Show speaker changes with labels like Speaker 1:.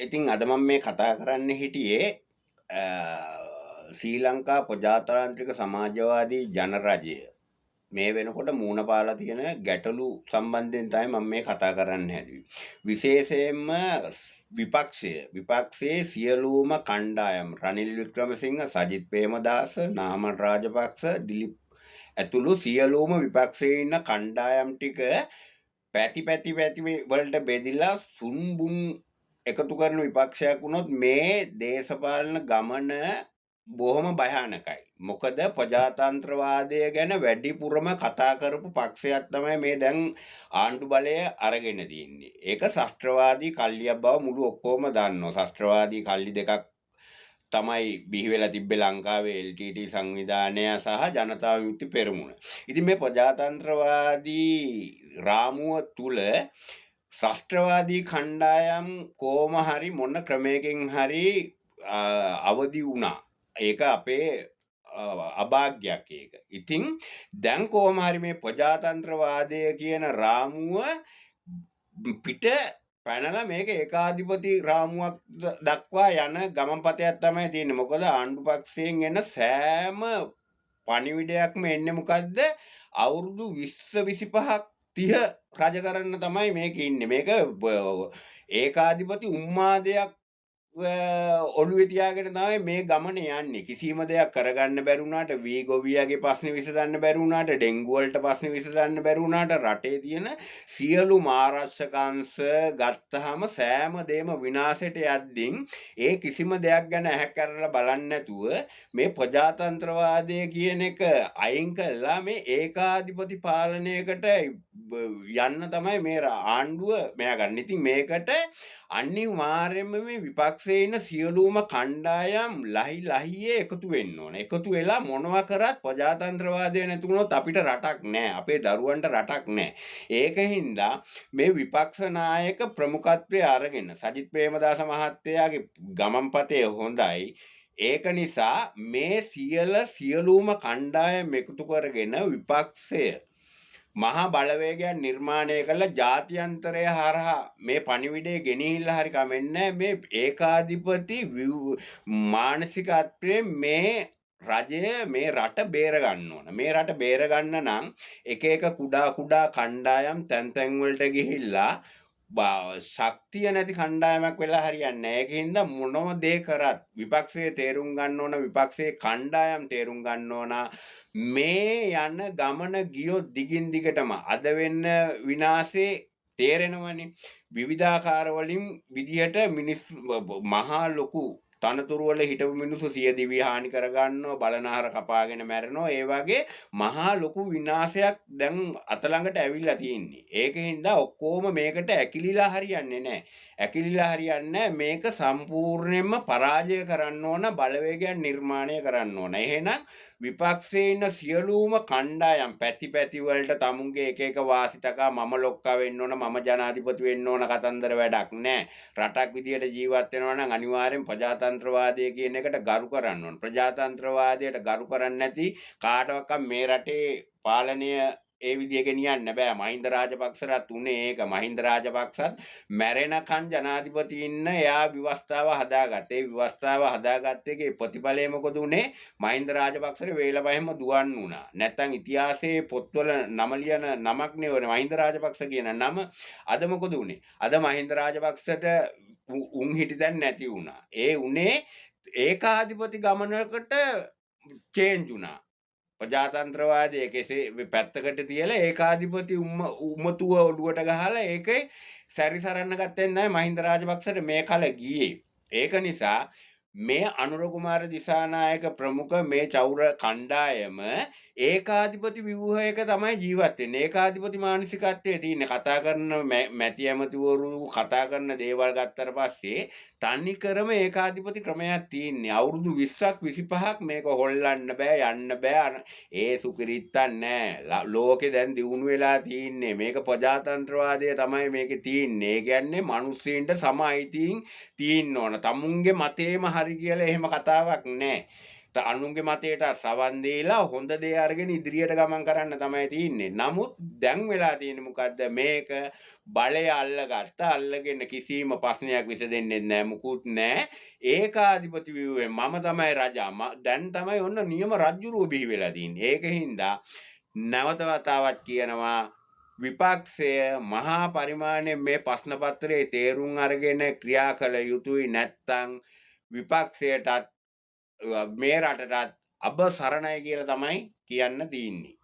Speaker 1: ඉතින් අද මම මේ කතා කරන්න හිටියේ ශ්‍රී ලංකා ප්‍රජාතාන්ත්‍රික සමාජවාදී ජනරජය මේ වෙනකොට මූණ පාලා තියෙන ගැටලු සම්බන්ධයෙන් තමයි මම මේ කතා කරන්න හැදුවේ. විශේෂයෙන්ම විපක්ෂයේ සියලුම කණ්ඩායම් රනිල් වික්‍රමසිංහ, සජිත් ප්‍රේමදාස, නාමල් රාජපක්ෂ, දිලීප් ඇතුළු සියලුම විපක්ෂයේ ඉන්න කණ්ඩායම් ටික පැති පැති පැති වලට බෙදිලා සුන්බුන් එකතු කරන විපක්ෂයක් වුණොත් මේ දේශපාලන ගමන බොහොම භයානකයි. මොකද ප්‍රජාතන්ත්‍රවාදය ගැන වැඩිපුරම කතා කරපු පක්ෂයක් තමයි මේ දැන් ආණ්ඩු බලය අරගෙන තියෙන්නේ. ඒක ශාස්ත්‍රවාදී කල්ලියක් බව මුළු ඔක්කොම දන්නවා. ශාස්ත්‍රවාදී කල්ලි දෙකක් තමයි බිහි වෙලා තිබ්බේ ලංකාවේ, LTT සංවිධානය සහ ජනතා විමුක්ති පෙරමුණ. ඉතින් මේ ප්‍රජාතන්ත්‍රවාදී රාමුව තුල ශාස්ත්‍රවාදී කණ්ඩායම් කොහොම හරි මොන ක්‍රමයකින් හරි අවදි වුණා. ඒක අපේ අභාග්‍යයක් ඒක. ඉතින් දැන් කොහොම හරි මේ ප්‍රජාතන්ත්‍රවාදය කියන රාමුව පිට පැනලා මේක ඒකාධිපති රාමුවක් දක්වා යන ගමන්පතයක් තමයි තියෙන්නේ. මොකද ආණ්ඩු පක්ෂයෙන් එන සෑම පණිවිඩයක්ම එන්නේ මොකද්ද? අවුරුදු 20 25ක් 30 රජ කරන්න තමයි මේක ඉන්නේ. මේක ඒකාධිපති උම්මාදයක් ඔළුවේ තියාගෙන තමයි මේ ගමන යන්නේ. කිසිම දෙයක් කරගන්න බැරි වුණාට, වී ගොවියාගේ ප්‍රශ්න විසඳන්න බැරි වුණාට, ඩෙන්ගු වලට ප්‍රශ්න විසඳන්න බැරි වුණාට, රටේ තියෙන සියලු ආරක්ෂක අංශ ගත්තාම සෑම දෙයක්ම විනාශයට යද්දින් ඒ කිසිම දෙයක් ගැන ඇහැ කරලා බලන්නේ නැතුව මේ ප්‍රජාතන්ත්‍රවාදය කියන එක අයින් කළා මේ ඒකාධිපති පාලනයකට යන්න තමයි මේ ආණ්ඩුව මෙයා ගන්න. ඉතින් මේකට අනිවාර්යයෙන්ම මේ විපක්ෂයේ ඉන්න සියලුම කණ්ඩායම් ලහි ලහියේ එකතු වෙන්න ඕන. එකතු වෙලා මොනවා කරත් ප්‍රජාතන්ත්‍රවාදය නැති වුණොත් අපිට රටක් නෑ. අපේ දරුවන්ට රටක් නෑ. ඒක හින්දා මේ විපක්ෂ නායක ප්‍රමුඛත්වය අරගෙන සජිත් ප්‍රේමදාස මහත්තයාගේ ගමන්පතය හොඳයි. ඒක නිසා මේ සියලුම කණ්ඩායම් එකතු කරගෙන විපක්ෂය මහා බලවේගයක් නිර්මාණය කළ ජාත්‍යන්තරය හරහා මේ පණිවිඩය ගෙනහිල්ලා හරි කමෙන්නේ මේ ඒකාධිපති මානසිකත්වයෙන් මේ රජය මේ රට බේර ගන්න ඕන. මේ රට බේර ගන්න නම් එක එක කුඩා කුඩා කණ්ඩායම් තැන් තැන් වලට ගිහිල්ලා ශක්තිය නැති කණ්ඩායමක් වෙලා හරියන්නේ නැහැ. ඒක හින්දා මොනම දේ කරත් විපක්ෂයේ තේරුම් ගන්න ඕන, විපක්ෂයේ කණ්ඩායම් තේරුම් ගන්න ඕන, මේ යන ගමන ගියොත් දිගින් දිගටම අද වෙන්න විනාශේ තේරෙනවනේ. විවිධාකාර වලින් විදිහට මිනිස් මහා ලොකු තනතුරු වල හිටපු මිනිස්සු සියදිවි හානි කරගන්නවා, බලනහර කපාගෙන මැරෙනවා. ඒ වගේ මහා ලොකු විනාශයක් දැන් අත ළඟට ඇවිල්ලා තියෙන්නේ. ඒක හින්දා ඔක්කොම මේකට ඇකිලිලා හරියන්නේ නැහැ. ඇකිලිලා හරියන්නේ මේක සම්පූර්ණයෙන්ම පරාජය කරන්න ඕන, බලවේගයක් නිර්මාණය කරන්න ඕන. එහෙනම් විපක්ෂයේ ඉන්න සියලුම කණ්ඩායම් පැති පැති වලට තමුන්ගේ එක එක වාසි තකා මම ලොක්කා වෙන්න ඕන, මම ජනාධිපති වෙන්න ඕන කතන්දර වැඩක් නෑ. රටක් විදියට ජීවත් වෙනවා නම් අනිවාර්යෙන් ප්‍රජාතන්ත්‍රවාදය කියන එකට ගරු කරන්න ඕන. ප්‍රජාතන්ත්‍රවාදයට ගරු කරන්නේ නැති කාටවත් මේ රටේ පාලනය ඒ විදිය ගෙනියන්න බෑ. මහින්ද රාජපක්ෂටත් උනේ ඒක. මහින්ද රාජපක්ෂත් මැරෙනකන් ජනාධිපති ඉන්න එයා ව්‍යවස්ථාව හදාගත්තා. ඒ ව්‍යවස්ථාව හදාගත්ත එකේ ප්‍රතිඵලය මොකද උනේ? මහින්ද රාජපක්ෂට වේල පහෙම දුවන්න වුණා. නැත්තම් ඉතිහාසයේ පොත්වල නම ලියන නමක් නෙවෙයි මහින්ද රාජපක්ෂ කියන නම. අද මොකද උනේ? අද මහින්ද රාජපක්ෂට උන් හිටි තැන් නැති වුණා. ඒ උනේ ඒකාධිපති ගමනකට චේන්ජ් වුණා. ප්‍රජාතන්ත්‍රවාදය කෙසේ පැත්තකට තියලා ඒකාධිපති උමතුව ඔළුවට ගහලා ඒකේ සැරිසරන්න ගත්තේ නැහැ මහින්ද රාජපක්ෂට මේ කල ගියේ. ඒක නිසා මේ අනුර කුමාර දිසානායක ප්‍රමුඛ මේ චෞර කණ්ඩායම ඒකාධිපති ව්‍යුහයක තමයි ජීවත් වෙන්නේ. ඒකාධිපති මානසිකත්වයේ තියෙන කතා කරන මැති ඇමතිවරු කතා කරන දේවල් ගත්තට පස්සේ තනිකරම ඒකාධිපති ක්‍රමයක් තියෙන්නේ. අවුරුදු 20ක් 25ක් මේක හොල්ලන්න බෑ, යන්න බෑ. ඒ සුකිරිත්තක් නෑ. ලෝකේ දැන් දියුණු වෙලා තියෙන්නේ. මේක ප්‍රජාතන්ත්‍රවාදය තමයි මේකේ තියෙන්නේ. ඒ කියන්නේ මිනිස්සුන්ට සම අයිතීන් තියෙන්න ඕන. තමුන්ගේ මතේම හරි කියලා එහෙම කතාවක් නෑ. අනුන්ගේ මතයට සවන් දීලා හොඳ දේ අරගෙන ඉදිරියට ගමන් කරන්න තමයි තියෙන්නේ. නමුත් දැන් වෙලා තියෙන්නේ මොකද්ද? මේක බලය අල්ලගත්ත අල්ලගෙන කිසිම ප්‍රශ්නයක් විසඳෙන්නේ නැහැ, මුකුත් නැහැ. ඒකාධිපති ව්‍යුහයෙන් මම තමයි රජා. දැන් තමයි ඔන්න නියම රජ්ජුරුව බිහි වෙලා තියෙන්නේ. ඒක හින්දා නැවත වතාවක් කියනවා, විපක්ෂය මහා පරිමාණයෙන් මේ ප්‍රශ්න පත්‍රයේ තේරුම් අරගෙන ක්‍රියා කළ යුතුයි. නැත්තම් විපක්ෂයටත් මේ රටටත් අබ සරණයි කියලා තමයි කියන්න තියෙන්නේ.